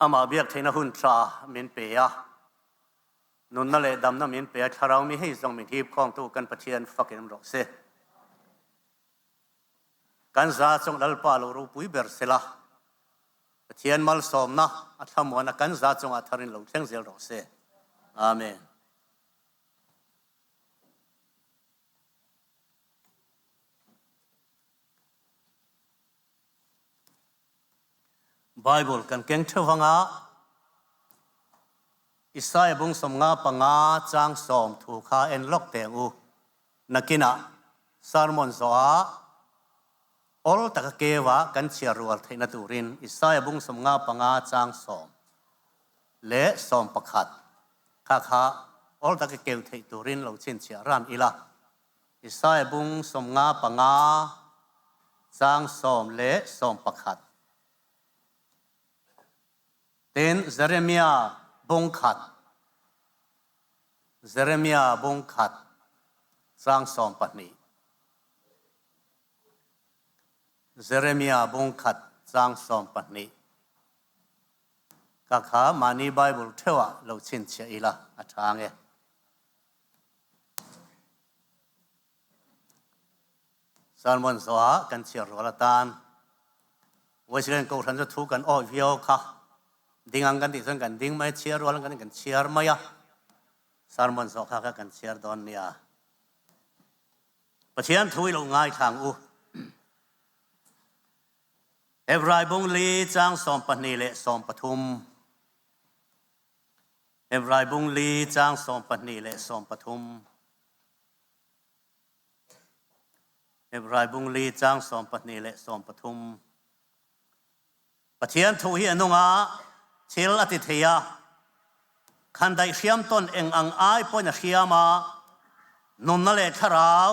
Amah biak theihna hun tha min pe a, nunna leh damna min pe a, thlarau mi hei zawng min hip khawngtu kan Pathian fakin awm rawh se. Kan za chung Lalpa lo ropui ber sela, Pathian malsawmna a thlamuana kan za chungah tharin lo thleng zel rawh se. Amen. Bible kan keng theuh anga Isaiah bung 55 chang 10 thu kha en lawk teh ang u. Nakinah sermon zawhah awl taka keua kan chhiar rual theihna turin Isaiah bung 55 chang 10 leh 11 kha kha awl taka keu theih turin lo chhinchhiah ran ila. Isaiah bung 55 chang 10 leh 11. Tin, Jeremiah bung khat, Jeremiah bung khat chang 12. Jeremiah bung khat chang 12. Ka kha mahni Bible theuhah lo chhinchhiah ila a tha ange. Sermon zawhah kan chhiar rual atan Wesleyan Kohhran chu thu kan awih viau kha. Ding ang kan tih chuan kan ding mai a, chhiar rual ang kan tih kan chhiar mai a. Sermon zawh kha kha kan chhiar dawn nia. Pathian thu i lo ngaithla ang u. Hebrai bung li chang 12 leh 13. Hebrai bung li chang 12 leh 13. Hebrai bung li chang 12 leh 13. Pathian thu hi a nung a, thil a ti thei a, khandaih hriam tawn eng ang ai pawhin a hriam a, nunna leh thlarau,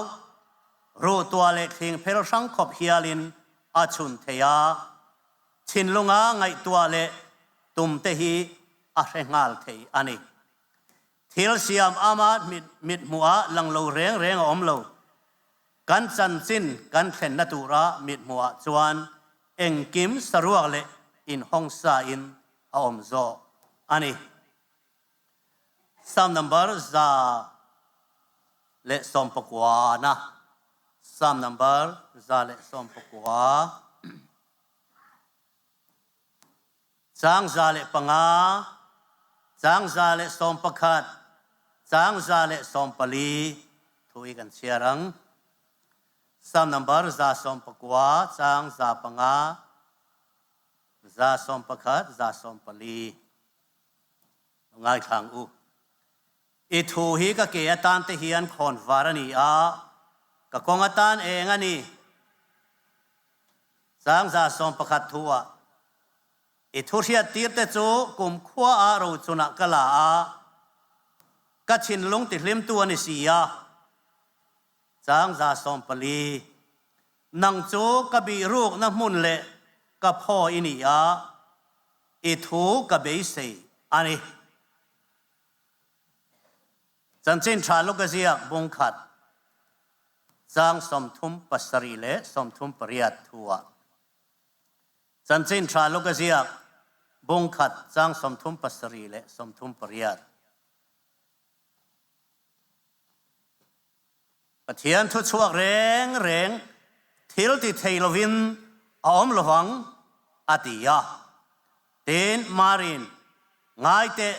ruhtuah leh thlingphel hrang khawp hialin a chhun thei a, thinlunga ngaihtuah leh tumte hi a hre nghal thei a ni. Thil siam ama mithmuhah lang lo reng reng a awm lo. Kan chanchin kan thlenna tura mithmuhah chuan engkim saruak leh inhawng sain a awm zawk a ni. Psalm number 119 na Psalm number 119. Caang 105, caang 111, caang 114 thu i kan chhiar ang. Psalm number 119, caang 105, 111, 114. Ngaithlang u. I thu hi ka ke atan te hian khawnvar a ni a, ka kawng atan eng a ni. Caang 111 thu ah, I thu hriattir te cu kumkhua ah rochun ah ka la a, ka thinlung tihlimtu an i si a. Caang 114, Nang cu ka bihruknak hmun le ka phaw i ni a, i thu ka beisei a ni. Chanchin ṭha Luka ziak bung khat caang 37 le 38 thu ah Chanchin ṭha Luka ziak bung khat caang 37 le 38 Pathian thuchuak reng reng thil ti thei lovin a awm lovang a ti a. Tin, Marin, ngai teh,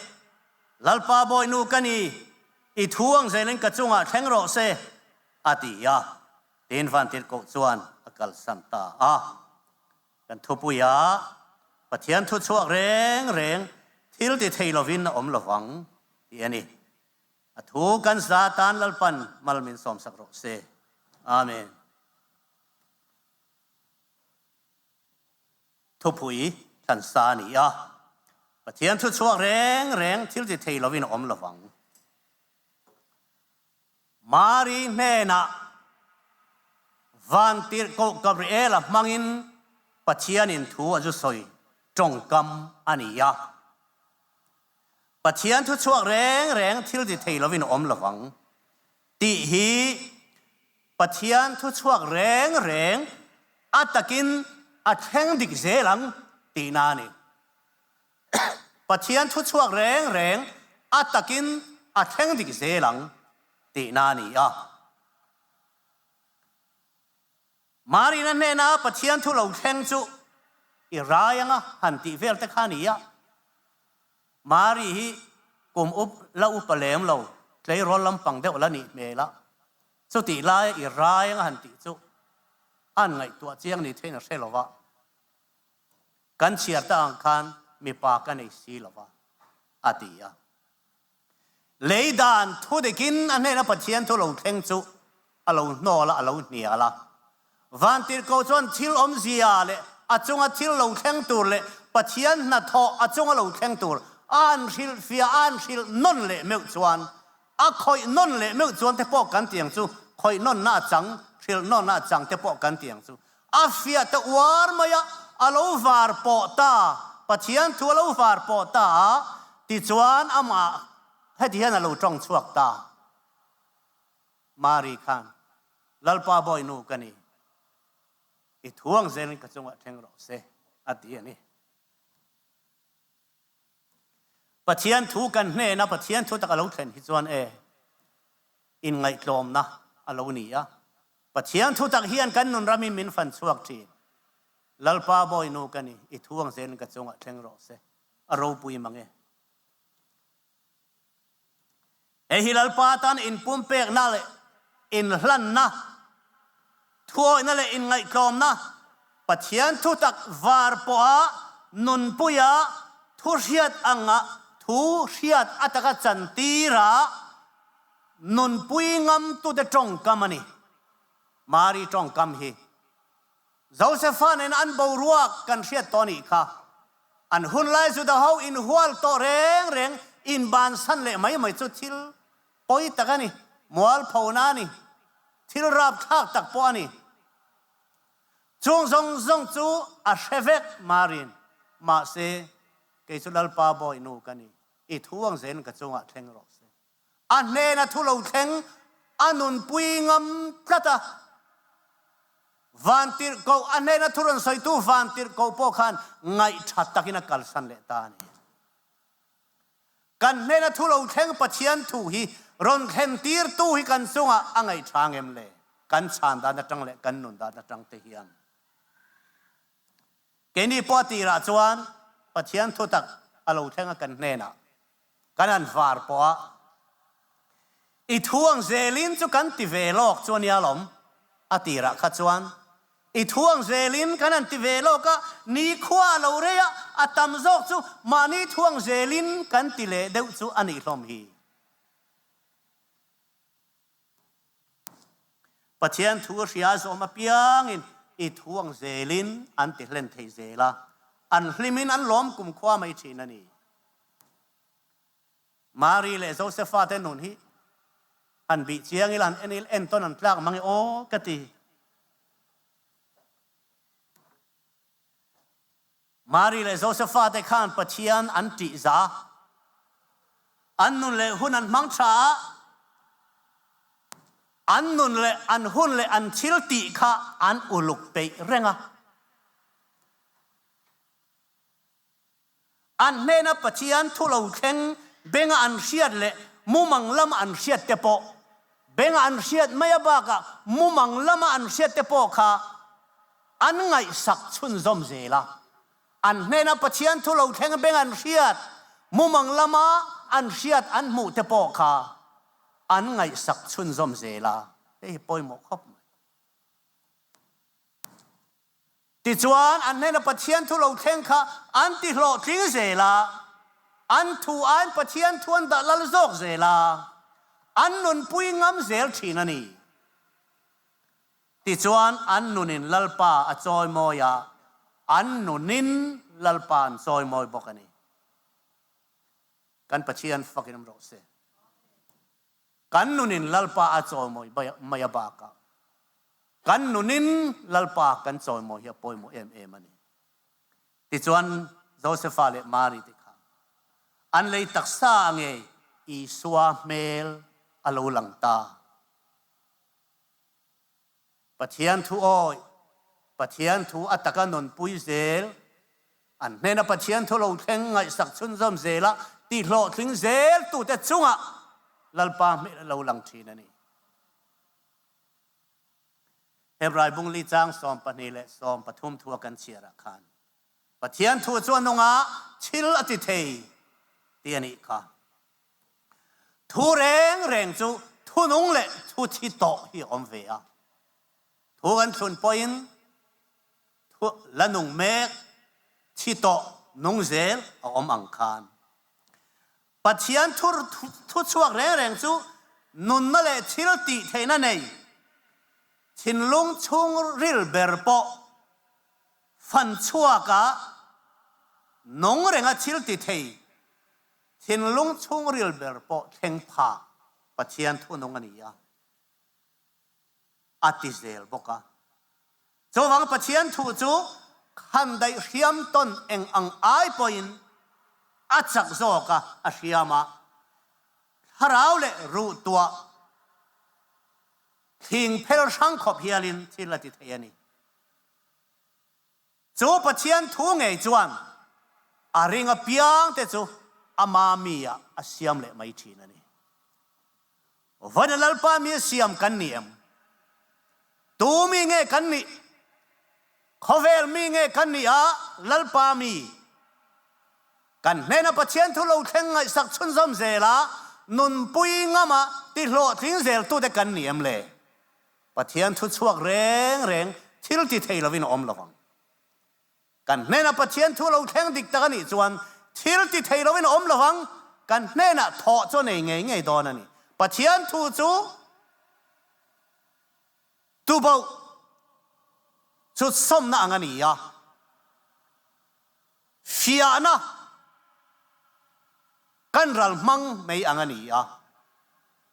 Lalpa bawihnu ka ni, i thu ang zelin ka chungah thleng rawh se, a ti a. Tin, vantirhkoh chuan a kalsan ta a. Kan thupui ah Pathian thuchuak reng reng thil ti thei lovin a awm lovang ti a ni. A thu kan za tan Lalpan mal min sawmsak rawh se. Amen. Thupui thlansa a ni a, Pathian thu chhuak reng reng thil ti thei lovin a awm lovang. Mari hnenah Vantirhkoh Gabriela hmangin Pathianin thu a zu sawi tawngkam a ni a. Pathian thu chhuak reng reng thil ti thei lovin a awm lovang tih hi Pathian thu chhuak reng reng a takin a thleng dik zel ang tihna a ni. Pathian thu chhuak reng reng a takin a thleng dik zel ang tihna a ni a. Marina hnena Pathian thu lo thleng chu i rai anga han tih vel te kha a ni a. Mari hi kum up la upa lem lo, tleirawl lampang deuh la nih hmel a, chutih laia i rai anga han tih chu an ngaihtuah chiang ni theiin a hre lo va. Kan chhiar ta ang khan mipa ka nei si lo va, a ti a. Lei dan thu dikin a hnena Pathian thu lo thleng chu a lo hnawl a, a lo hnial a. Vantirhkoh chuan thil awmzia leh a chunga thil lo thleng tur leh Pathian hnathawh a chunga lo thleng tur a han hrilhfiah, a han hrilh nawn leh meuh chuan, a khawih nawn leh meuh chuan te pawh kan ti ang chu, khawih nawnna a chang, hrilh nawnna a chang te pawh kan ti ang chu. A fiah ta uar mai a, a lo var pawh ta, Pathian thu a lo var pawh ta a, tichuan amah heti hian a lo tawng chhuak ta. Mari khan, Lalpa Bawihnu ka ni, i thu ang zelin ka chungah thleng rawh se, a ti a ni. Pathian thu kan hnena Pathian thu tak a lo thlen hi chuan e, inngaihtlawmna a lo ni a. Pathian thu tak hian kan nun ramin min fan chhuak thin. Lalpa Bawihnu ka ni, i thu ang zelin ka chungah thleng rawh se, a ropui mang e. Hei hi Lalpa tan inpumpekna leh inhlanna, thuawihna leh inngaihtlawmna, Pathian thutak var pawha nunpuia thu hriat anga thu hriat ataka chantira nunpui ngamtute tawngkam a ni. Mari tawngkam hi Josefa nen an boruak kan hriat tawh anih kha. An hunlai Juda ho inhual tawh reng reng inbansan leh mai mai chu thil pawi tak a ni, mualphona a ni, thil rapthlak tak pawh a ni. Chung zawng zawng chu a hre vek Marin, mahse kei chu Lalpa Bawihnu ka ni, i thu ang zelin ka chungah thleng rawh se. A hnena thu lo thleng a nunpui ngam tlat a. Vantirhkoh, a hnena thu rawn sawitu vantirhkoh pawh khan ngaihtha takin a kalsan leh ta a ni. Kan hnena thu lo thleng Pathian thu hi rawn thlen tirtu hi kan chungah a ngaihtha ngem le? Kan chhan dan atang leh kan nun dan atang te hian. Keini pawh a tirah chuan Pathian thutak a lo thleng a kan hnenah. Kan han var pawh a, I thu ang zelin chu kan ti ve lawk chu a nia lawm, a tirah kha chuan I thu ang zelin kan han ti ve lawk a, nikhua a lo rei a, a tam zawk chu mahni thu ang zelin kan ti leh deuh chu a nih hlawm hi. Pathian thu a hria zawm apiangin i thu ang zelin an ti hlen thei zel a, an hlimin an lawm kumkhua mai thin a ni. Mari leh Josefa te nun hi han bih chiang ila, han en ila, entawn an tlak mang e aw ka ti. Mari leh Josefa te khan Pathian an ṭihza. An nun leh hun an hmang ṭha a, an nun leh an hun leh an thil tih kha an uluk peih reng a. An hnena Pathian thu lo thleng benga an hriat leh mumang lama an hriat te pawh, benga an hriat mai a bakah mumang lama an hriat te pawh kha an ngaihsak chhunzawm zel a. An hnena Pathian thu lo thleng beng an hriat, mumang lama an hriat an hmuh te pawh kha an ngaihsak chhunzawm zel a, hei hi pawimawh khawp mai. Tichuan, an hnena Pathian thu lo thleng kha an ti hlawhtling zel a, an thu aiin Pathian thu an dah lal zawk zel a, an nunpui ngam zel thin a ni. Tichuan, an nunin Lalpa a chawimawi a, an nunin Lalpa an chawimawi bawk a ni. Kan Pathian fakin awm rawh se. Kan nunin Lalpa a chawimawi mai a bakah kan nunin Lalpa kan chawimawi hi a pawimawh em em a ni. Tichuan Josefa leh Mari te kha an lei taksa a ngei Isua hmel a lo lang ta. Pathian thu awih, Pathian thu a taka nunpui zel. An hnena Pathian thu lo thleng ngaihsak chhunzawm zela tihlawhtling zeltute chungah Lalpa hmel a lo lang thin a ni. Hebrai bungli chang 12 leh 13 thua kan chhiarah khan Pathian thu chu a nung a, thil a ti thei ti a nih kha. Thu reng reng chu thunung leh thu thi tawh hi a awm ve a. Thu kan thlun pawhin thu la nung mek, thi tawh nung zel a awm ang khan. Pathian thu thuchhuak reng reng chu nunna leh thil tih theihna nei, thinlung chhungril ber pawh fan chhuaka nung renga thil ti thei, thinlung chhungril ber pawh thleng phak Pathian thunung a ni a, a ti zel bawk a. Chuvang Pathian thu chu khan daih hriam tawn eng ang ai pawhin a chak zawk a, a hriam a, thlarau leh ruh tuah thing phel hrang khawp hialin thil a ti thei a ni. Chu Pathian thu ngei chuan a ring apiangte chu ama mi ah a siam leh mai thin a ni. Vana Lalpa mi a siam kan ni em? Tu mi nge kan nih? Khawvel mi nge kan nih a Lalpa mi? Kan hnena Pathian thu lo thleng ngaihsak chhunzawm zela nunpui ngama tihlawhtling zeltute kan ni em le? Pathian thu chhuak reng reng thil ti thei lovin a awm lo vang. Kan hnenah Pathian thu lo thleng dik tak a nih chuan thil ti thei lovin a awm lo vang. Kan hnenah thawh chu a nei ngei ngei dawn a ni. Pathian thu chu tuboh chut sawmna ang a ni a, fiahna kan ral hmang mai ang a ni a,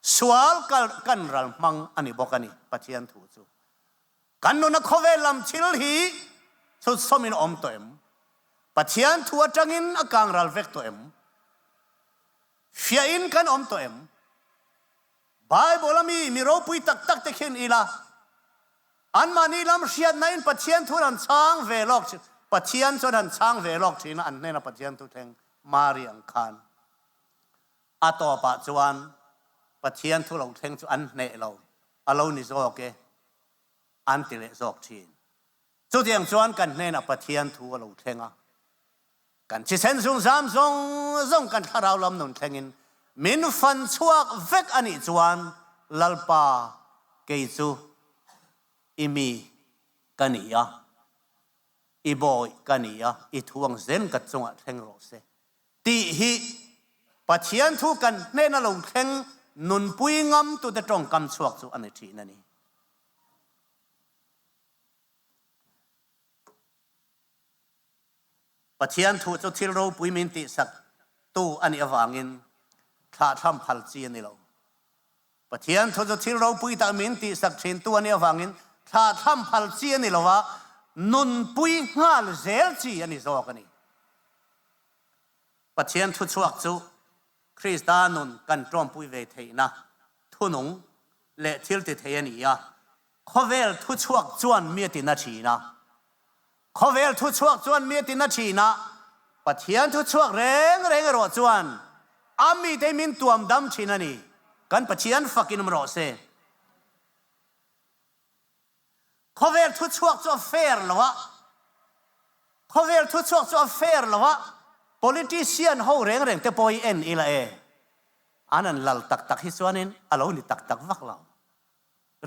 sual kan ral hmang a ni bawk a ni Pathian thu chu. Kan nuna khawvel lam thil hi chhutsawmin a awm tawh em? Pathian thu atangin a kang ral vek tawh em? Fiahin kan awm tawh em? Bible a mi mi ropui tak tak te khin ila anmahni lam hriatna in Pathian thu an chhang ve lawk thin. Pathian chuan han chhang ve lawk thin a, an hnena Pathian thu thleng Mari ang khan a tawpah chuan Pathian thu lo thleng chu an hneh lo, a lo ni zawk e an ti leh zawk thin. Chutiang chuan kan hnenah Pathian thu a lo thleng a, kan thisen zungzam zawng zawng kan thlarau lam nun thlengin min fan chhuak vek a nih chuan Lalpa kei chu i mi ka ni a, i bawi ka ni a, i thu ang zen ka chungah thleng rawh se. Tih hi Pathian thu kan hnena lo thleng nunpui ngamtute tawngkam chhuak chu a ni thin a ni. Pathian thu chu thil ropui min tihsak tu a nih avangin thlahthlam phal chi a ni lo. Pathian thu chu thil ropui tak min tihsak thin tu a nih avangin thlahthlam phal chi a ni lo a, nunpui nghal zel chi a ni zawk a ni. Pathian thuchhuak chu Krista nun kan ṭawmpui ve theihna thunung leh thil ti thei a ni a. Khawvel thuchhuak chuan mi a ti na ṭhin a. Khawvel thuchhuak chuan mi a ti na ṭhin a, Pathian thuchhuak reng reng erawh chuan a mite min tuam dam ṭhin a ni. Kan Pathian fakin awm rawh se. Khawvel thuchhuak chu a fair lo a, khawvel thuchhuak chu a fair lo a, politician ho reng reng te pawh hi en ila e, an an lal tak tak hi chuanin a lo ni tak tak vak lo.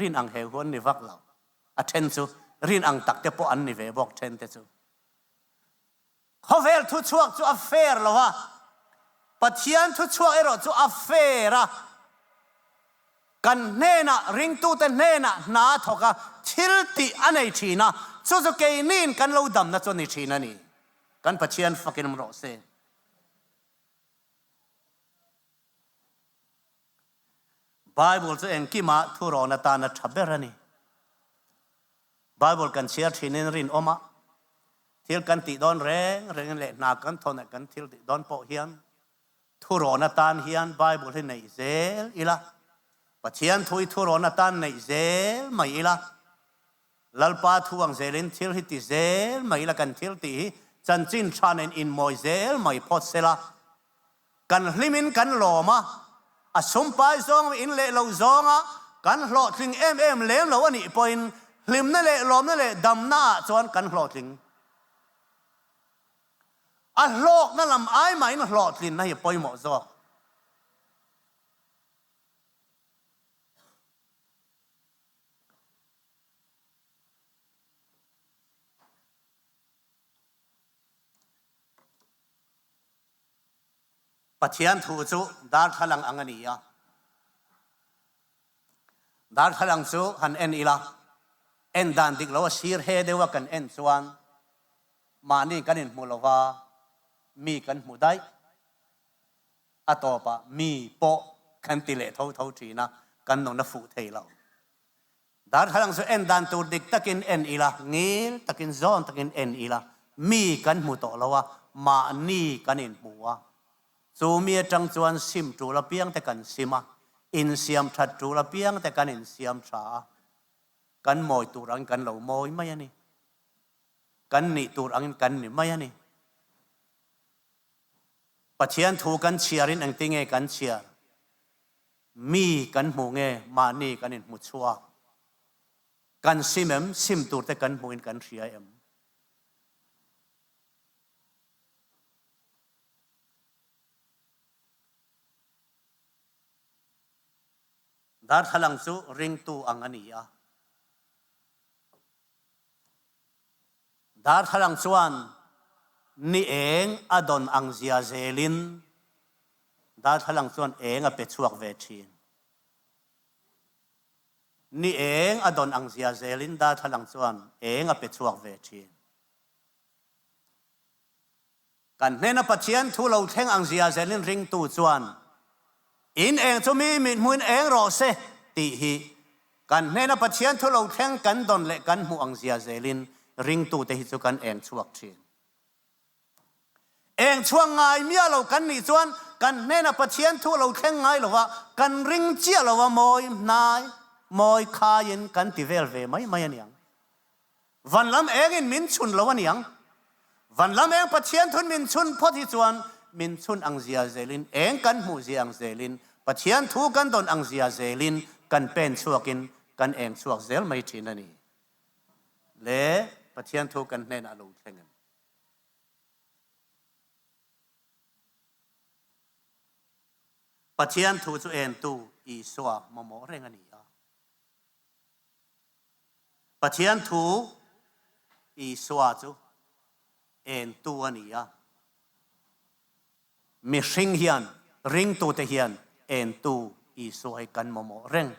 Rin ang heu hu an ni vak lo. A then chu rin ang tak te pawh an ni ve bawk then te chu. Khawvel thuchhuak chu a fair lo a, Pathian thuchhuak erawh chu a fair a. Kan hnenah, ringtute hnenah hna a thawk a, thil tih a nei thin a, chu chu keiniin kan lo damna chu a ni thin a ni. Kan Pathian fakin awm rawh se. Bible chu engkimah thurawn atana tha ber a ni. Bible kan chhiar thinin rinawm a, thil kan tih dawn reng rengin leh hna kan thawn leh kan thil tih dawn pawh hian thurawn atan hian Bible hi neih zel ila, Pathian thu hi thurawn atan neih zel mai ila, Lalpa thu ang zelin thil hi ti zel mai ila kan thil tih hi Chanchin tha nen inmawi zel mai phawt sela. Kan hlimin kan lawm a, a sumpai zawng in leh lo zawnga kan hlawhtling em em lem lo a nih pawhin hlimna leh lawmna leh damna ah chuan kan hlawhtling. A hlawkna lam ai mahin hlawhtlinna hi pawimawh zawk. Pathian thu chu darthlalang ang a ni a. Darthlalang chu han en ila, en dan dik lo a sir he deuha kan en chuan mahni kan inhmu lo va, mi kan hmu daih. A tawpah mi pawh kan ti leh tho tho thin a, kan nun a fuh thei lo. Darthlalang chu en dan tur dik takin en ila, ngil takin zawn takin en ila, mi kan hmu tawh lo a, mahni kan inhmu a. Chu mi atang chuan sim tul apiang te kan sim a, insiam that tul apiang te kan insiam tha a, kan mawi tur angin kan lo mawi mai a ni. Kan nih tur angin kan ni mai a ni. Pathian thu kan chhiarin engtinge kan chhiar? Mi kan hmu nge mahni kan inhmu chhuak? Kan sim em? Sim turte kan hmuhin kan hria em? Darthlalang chu ringtu ang a ni a. Darthlalang chuan ni eng a dawn ang zia zelin Darthlalang chuan eng a pe chhuak ve thin. Ni eng a dawn ang zia zelin darthlalang chuan eng a pe chhuak ve thin. Kan hnena Pathian thu lo thleng ang zia zelin ringtu chuan in eng chu mi mithmuhin eng rawh se tih hi kan hnena Pathian thu lo thleng kan dawn leh kan hmuh ang zia zelin ringtute hi chu kan eng chhuak thin. Eng chhuak ngai miah lo kan nih chuan kan hnenah Pathian thu a lo thleng ngai lo va, kan ring chiah lo va, mawi hnai, mawi khaiin kan ti vel ve mai mai a niang. Van lam engin min chhun lo a niang. Van lam eng Pathian thun min chhun phawt hi chuan min chhun ang zia zelin, eng kan hmuh zia ang zelin, Pathian thu kan dawn ang zia zelin kan pen chhuakin kan eng chhuak zel mai thin a ni. Le Pathian thu kan hnenah a lo thleng em? Pathian thu chu entu Isua mamawh reng a ni a. Pathian thu Isua chu entu a ni a. Mihring hian, ringtute hian entu Isua hi kan mamawh reng.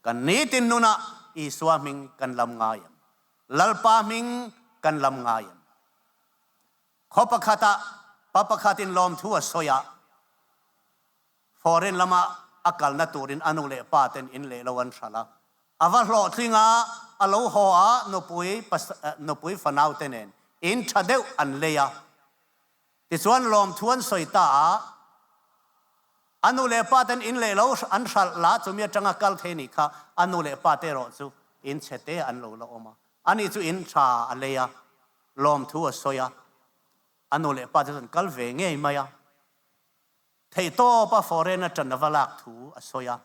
Kan nitin nunah Isua hming kan lam ngai em? Lalpa hming kan lam ngai em? Khaw pakhatah pa pakhatin lawmthu a sawi a, foreign lama a kalna turin a nu leh pa ten in leh lo an hralh a. A va hlawhtling a, a lo haw a, nupui nupui fanau te nen in tha deuh an lei a. Tichuan lawmthu an sawi ta a, a nu leh pa ten in leh lo an hralh la, chumi atanga kal thei nih kha a nu leh pa te erawh chu in chhe te an lo la awm a. Ani chu in tha a lei a, lawmthu a sawi a, a nu leh pa te chuan kal ve ngei mai a. Theihtawpa foreign atan a va lak thu a sawi a.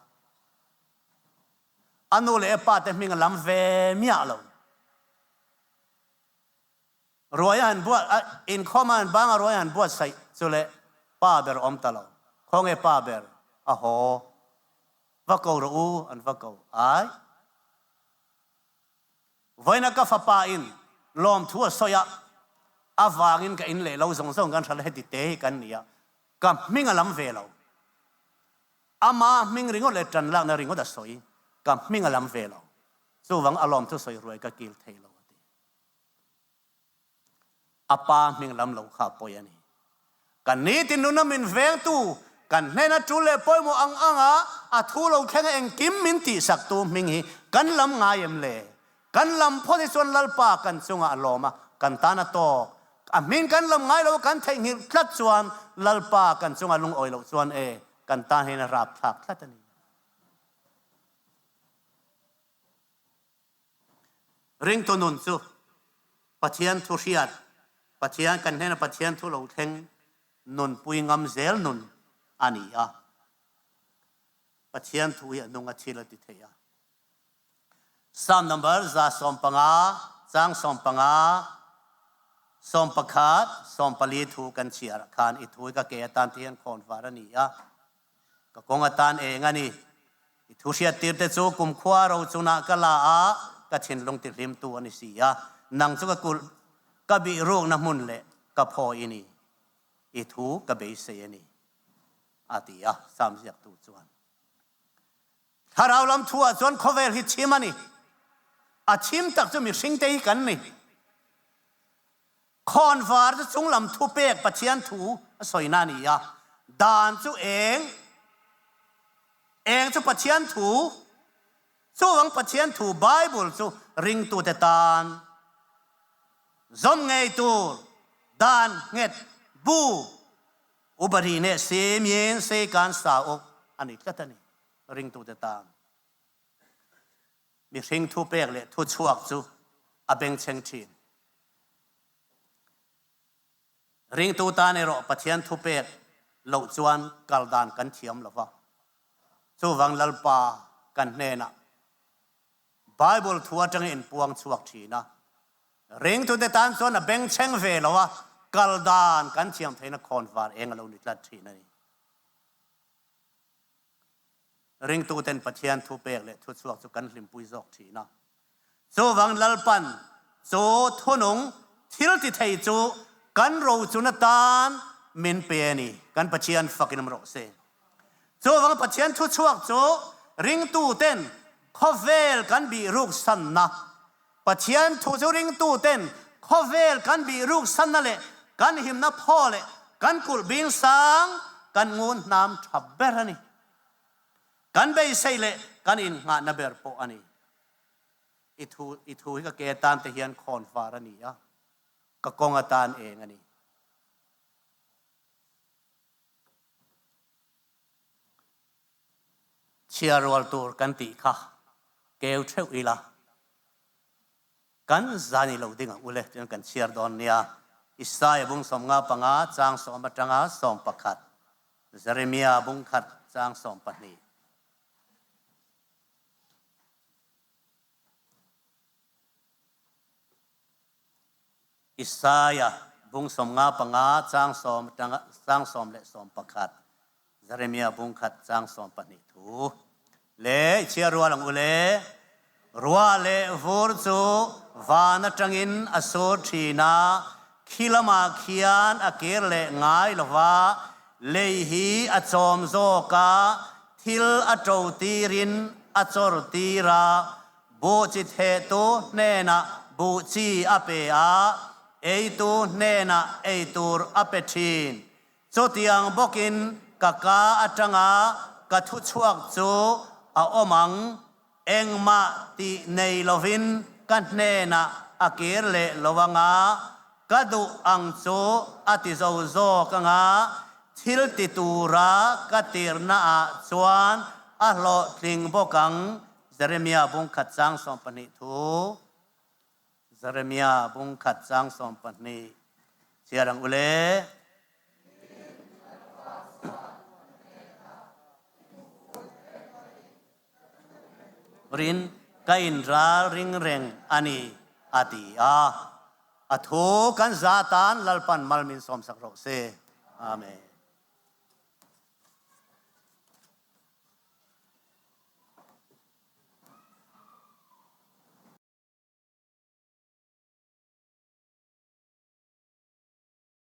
A nu leh pa te hming a lam ve miah lo. Ruai a han buat a, inkhawm a han bang a ruai a han buatsaih chu le pa ber awm ta lo. Khawnge pa ber? A haw. Va ko rawh u, an va ko. Ai. Vawiina ka fapa in lawmthu a sawi a, a vangin ka in leh lo zawng zawng kan hral heti te hi kan ni a, ka hming a lam ve lo. Ama hming ringawt leh tan lakna ringawt a sawi, ka hming a lam ve lo. Chuvang a lawmthu sawi ruai ka kil thei lo a ti. A pa hming lam lo kha pawi a ni. Kan nitin nuna min vengtu, kan hnena tul leh pawimawh ang anga a thu lo thlenga engkim min tihsaktu hming hi kan lam ngai em le? Kan lam phawt hi chuan Lalpa kan chungah a lawm a, kan tan a tawk. A hming kan lam ngai lo a kan theihnghilh tlat chuan Lalpa kan chunga lungawi loh chuan e, kan tan hian a rapthlak tlat a ni. Ringtu nun chu Pathian thu hriat. Pathian kan hnena Pathian thu lo thleng nunpui ngam zel nun a ni a. Pathian thu hi a nung a thil a ti thei a. Psalm number 115, chang 15, 11, 14 thu kan chhiar ah khan i thu hi ka ke atan te hian khawn var a ni a. Ka kawng atan eng a ni. I thu hriattir te chu kumkhua ro chunah ka la a, ka thinlung tihlimtu a ni si a. Nang chu ka kulh, ka bihrukna hmun leh ka phaw i ni. I thu ka beisei a ni, a ti a, Psalm ziaktu chuan. Thlarau lam thu ah chuan khawvel hi chim a ni. A chim tak chu mihring te hi kan ni. Khawnvar chu chunglam thupek Pathian thu a sawina a ni a. Dan chu eng, eng chu Pathian thu, chuvang Pathian thu Bible chu ringtute tan zawm ngei tur dan nghet bu Ubari neh sim yin sei kan sa uk a ni tlat a ni. Ringtute tan mihring thu pek leh thu chhuak chu a bengchheng thin. Ringtu tan erawh Pathian thu pek loh chuan kal dan kan thiam lo va. Chuvang Lalpa kan hnenah Bible thu atangin inpuang chhuak thin a. Ringtute tan chuan a bengchheng ve lo a, kal dan kan thiam theihna khawnvar eng a lo ni tlat thin a ni. Ringtuten Pathian thu pek leh thu chhuak chu kan hlimpui zawk thin a. Chuvang Lalpan chu thunung thil ti thei chu kan rochun atan min pe a ni. Kan Pathian fakin awm rawh se. Chuvang Pathian thu chhuak chu ringtuten khawvel kan bihruk sanna, Pathian thu chu ringtuten khawvel kan bihruk sanna leh kan himna phaw leh kan kulh bing sang kan ngun hnam tha ber a ni. Kan beisei leh kan innghahna ber pawh a ni. I thu, i thu hi ka ke atan te hian khawnvar a ni a, ka kawng atan eng a ni. Chhia rual tur kan tih kha keu theuh ila, kan zan i lo ding ang ule tiin kan chhiar dawn nia. Isaiah bung 55 chang 10 atanga 11, Jeremiah bung khat chang 12. Isaiah bung 55 chang 10 atanga chang 10 leh 11, Jeremiah bung khat chang 12 thu le i chhiar rual ang u le. Ruah leh vur chu van atangin a sur thin a, khi lamah khian a kir leh ngai lova, lei hi a chawm zawk a, thil a to tirin a chawr tir a, buh chi thehtu hnenah buh chi a pe a, eitu hnenah ei tur a pe thin. Chutiang bawkin ka ka atanga ka thuchhuak chu a awm ang, engmah tih nei lovin ka hnenah a kir leh lo anga, ka duh ang chu a ti zo zawk anga, thil ti tura ka tirnaah chuan a hlawhtling bawk ang, Jeremia bung khat chang 12 thu. Jeremia bung khat chang 12 chhiar ang u le. Rin ka in ral ring reng a ni a ti a. A thu kan za tan Lalpan mal min sawmsak rawh se. Amen.